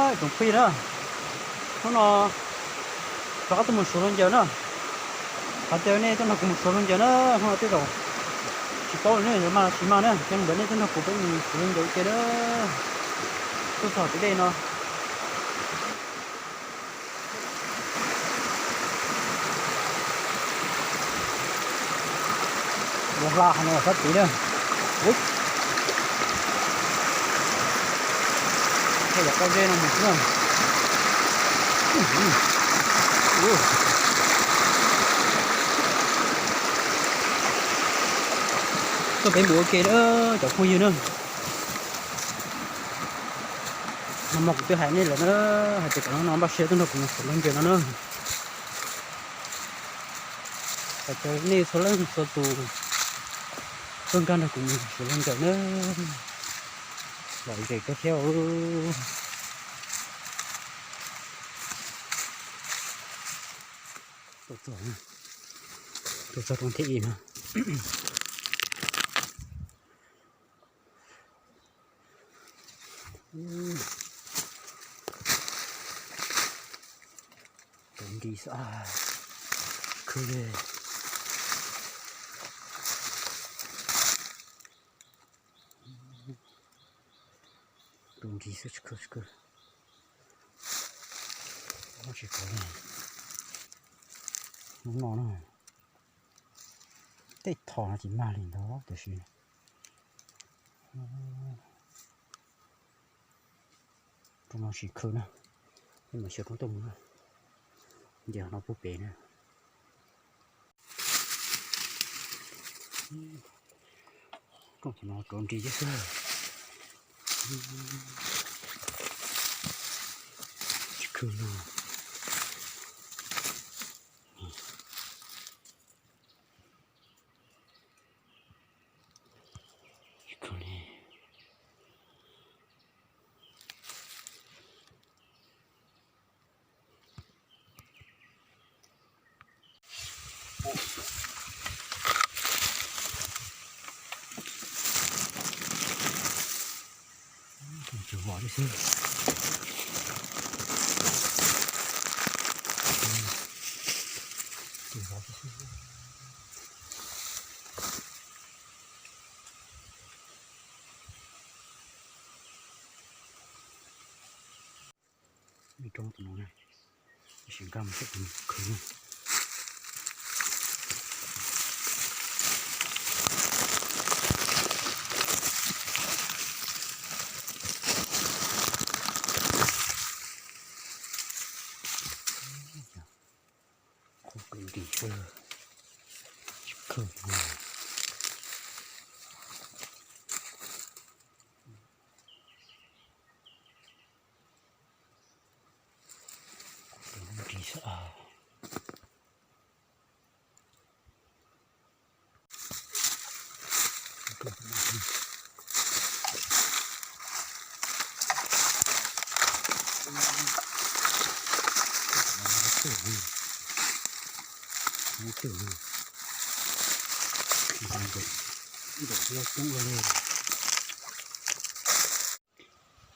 Tsoom phooj ywg na, hnub no rov qab tuaj mus suav hluas ncaws na. Qhov tias nej tuaj nrog kuv mus suav hluas ncaws na, hnub no tej zaum tsis paub lawm ne, yuav mag los tsis mag na, ces ntawd nej tuaj nrog kuv peb mus suav hluas ncaws ua ke na. Tuaj txog pem dej no. Yuav hla qhov no sab tid na. Ub, tej yam pob zeb no mus xwb na. Tuaj peb mus ua ke na, cov phooj ywg na. Nag hmo kuv twb hais nej lawm na, hais tias kom hnub no npaj siab tuaj nrog kuv mus suav hluas ncaws no na. Hais tias nej txhua leej txhua tus tuaj nkag nrog kuv mus suav hluas ncaws na, lom zem kawg thiab. Tuaj txog, tuaj txog roob thib ib no. Roob nrig xwb, khwb li. Roob nrig xwb, tsis khwb, tsis khwb. Tsis khwb li. Hnub no na, tej thaum no tsis mag li ntawd tiam sis roob no tsis khwb na. Peb mam xyuas roob tuaj mus na, nce qhov no puag pem na. Rooj thaum no rov nrig thiab xwb. Tsis khwb no. Tsis khwb li. Tsuas vov li xwb. Tsuas vov li xwb. Ib roob tus no na, tab sis nkag mus xwb tus khwv na. Qhuav kawg nti xwb, tsis khwv no. Ris xwb.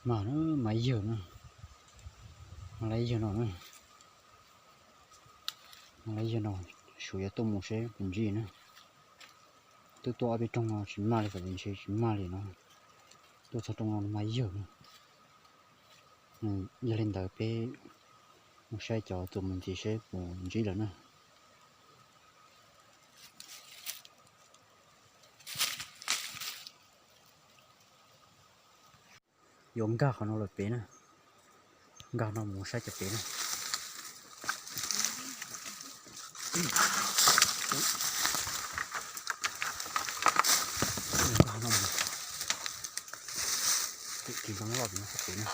Mas na, mas yawg na, mas lawv yawg no na, mas lawv yawg no, suav yuav tuaj mus seb puas ntsib na. Twb tuaj ob peb rooj no tsis mag li, xam tias ntshe tsis mag li no. Tuaj txog rooj no mas yawg na. Yog li ntawd peb mus saib cov txuas mus ntxiv seb puas ntsib lawm na. Yuav nkag qhov no lawm pem na, nkag no mus saib cov pem na. Nkag no mus, tus kis no loj pem no sab pem na.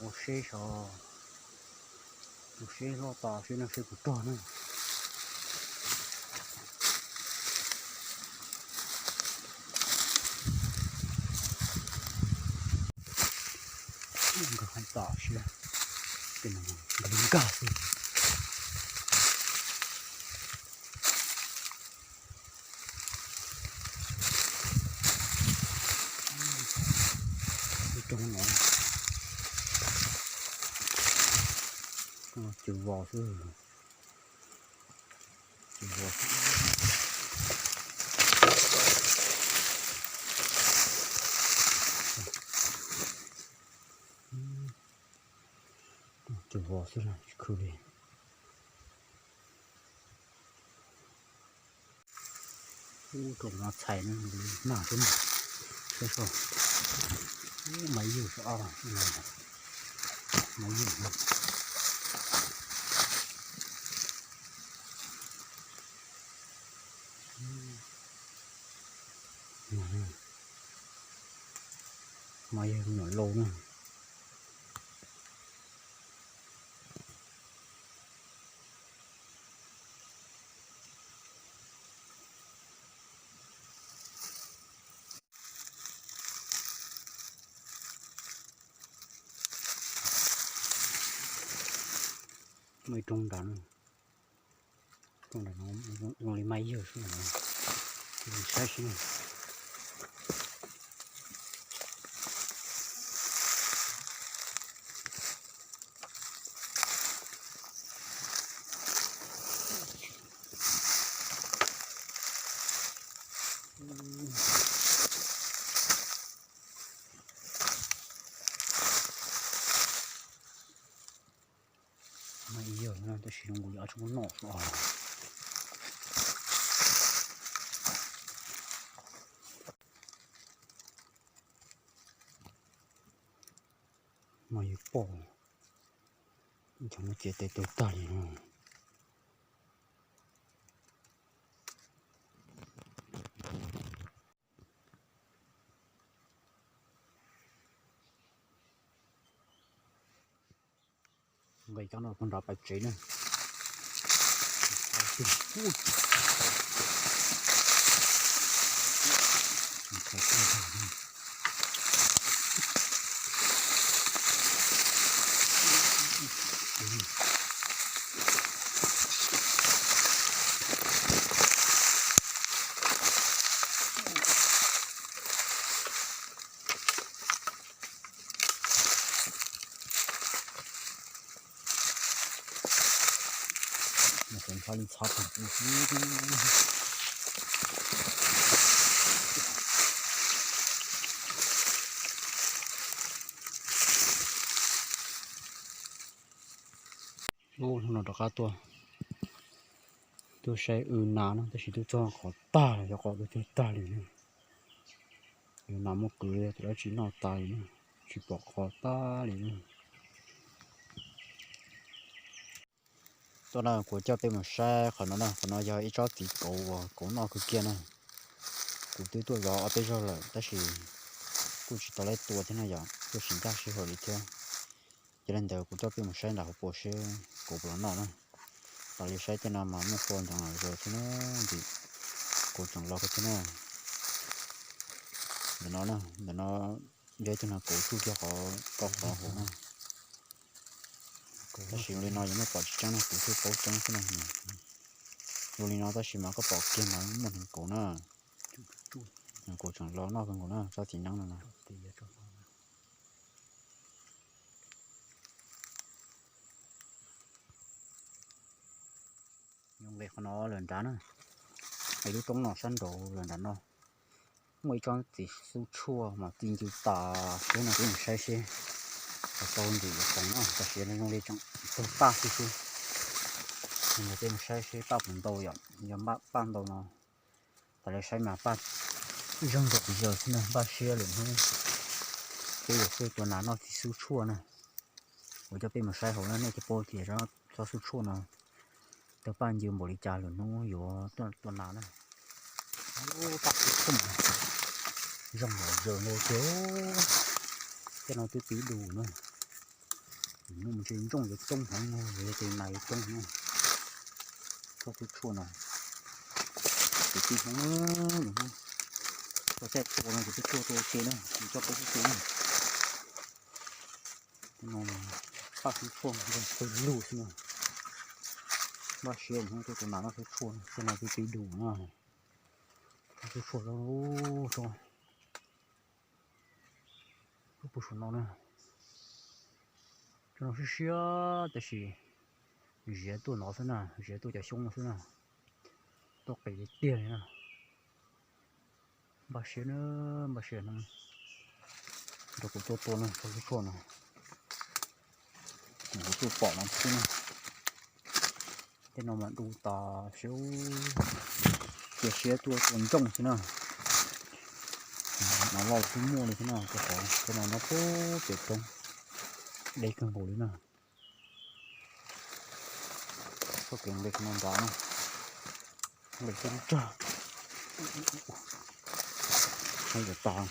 Ua seb sav, ua seb loj tas seb no seb puas rog na. Nkag hauv tas seb. Tej no nkag li nkag xwb. Ib rooj no, cws vos xwb. Cws vos xwb. Cws vos xwb, tsis khwv li. Ub, rau no txhais na, mag xwb na. Saib seb. Ub, maiv ywg sab ob, maiv ywg. Maiv ywg nyuam lauj na. Muaj ib rooj nrad, rooj nrad no zoo li maiv ywg xwb, saib seb. Maiv ywg no tab sis zoo nkaus li tsis muaj noj os. Mas yus pom, cov no txiav tes tuag tag li no. Nqis cov no puag nrad pais tsev na. Mus xyov ntshav li ntshav tag. Ub, hnub no rov qab tuaj, tuaj saib w nas na, tab sis twb txog qhov tag, cov qos twb tag li na. W nas muab kwv li, tus dab tsi noj tas li na, tsis pom qos tag li na. Tuaj na, kuv coj peb mus saib qhov no na, qhov no yog ib tsob txiv kauv uas kauv noj kawg kiag na. Kuv twb tuaj zov ob peb zaug lawm tab sis kuj tsis tau lab tua thiab na yom, tuaj tsis ncaj sij hawm li thiab. Yog li ntawd kuv coj peb mus saib nram hauv paus seb kauv puas los noj na. Raws li saib tej no mas muaj qhua ntev los zaws thiab na, ntim kauv tseem los kawg thiab na. Ntawm no na, ntawm no yog ib tug nas kauv tsuj kiag qhov rau qhov hauv na. Tab sis zoo li no yog nej pom tsis tseeb no kuv thiaj paub tseeb xwb na. Zoo li no tab sis mas koj pom kiag mas muaj hneev kauv na. Hneev kauv tseem los noj kawg nkaus na, tsob txiv neeb no na. Nyob li qhov no lawm nrad na, es lub roob no sab nraud lawm nrad no, muaj ib tsob txiv xub tshuaj mas txi ncw tas siab no, peb mus saib seb puas tau ntim yuav qoos no, tam sim no zoo li tseem tawg paj xwb xwb. Mus peb mus saib seb paj puas ntau yom, yog paj ntau no. Tam li saib mas paj zeeg zog kuv zaws xwb na, npaj siab lwm hnub peb yuav tuaj tua nas noj txiv xub tshuaj na. Kuv coj peb mus saib hauv na, nej thiaj paub tias tsob xub tshuaj no tawg paj ncw npaum li cas, lwm hnub yuav tuaj tua nas na. Paj xub tshuaj, zeeg zog zaws no tiag, tej no twb pib du na. Lwm hnub mus ntshe ntsooj yuav coob heev, yog tias nas yuav coob heev. Tsob xub tshuaj no ces tij heev, lwm hnub txog caij tua no ces peb tua tua ua ke na, tsis txhob pub xub tua na. No Paj xub tshuaj nqeeg pawg lug xwb na. Npaj siab hnub tuaj tus nas noj xub tshuaj, xyoo no twb pib dua na. Xub tshuaj rau, rau lub puag saum no na. Tsob no siab siab tab sis ziav tuaj ntov xwb na, ziav tuaj cov xyoob no xwb na. Tuaj qis tiag tiag li na. Npaj siab na, npaj siab no rau kuv tuaj tua na, tsob xub tshuaj no. Kuv tuaj pom no xwb na. Tej no mas du tas siab, cia siab tuaj tua ntsooj xwb na. Nas loj twb muaj li xwb na, rau qhov tej no nyob puag pem roob, deb kawg nkaus li na. Txoj kev nqes no nrad na, nqes tib lub rag, tshoob ua tas.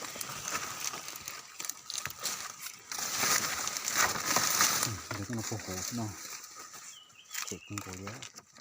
Nqes no puag hauv xwb na, phem kawg nkaus li.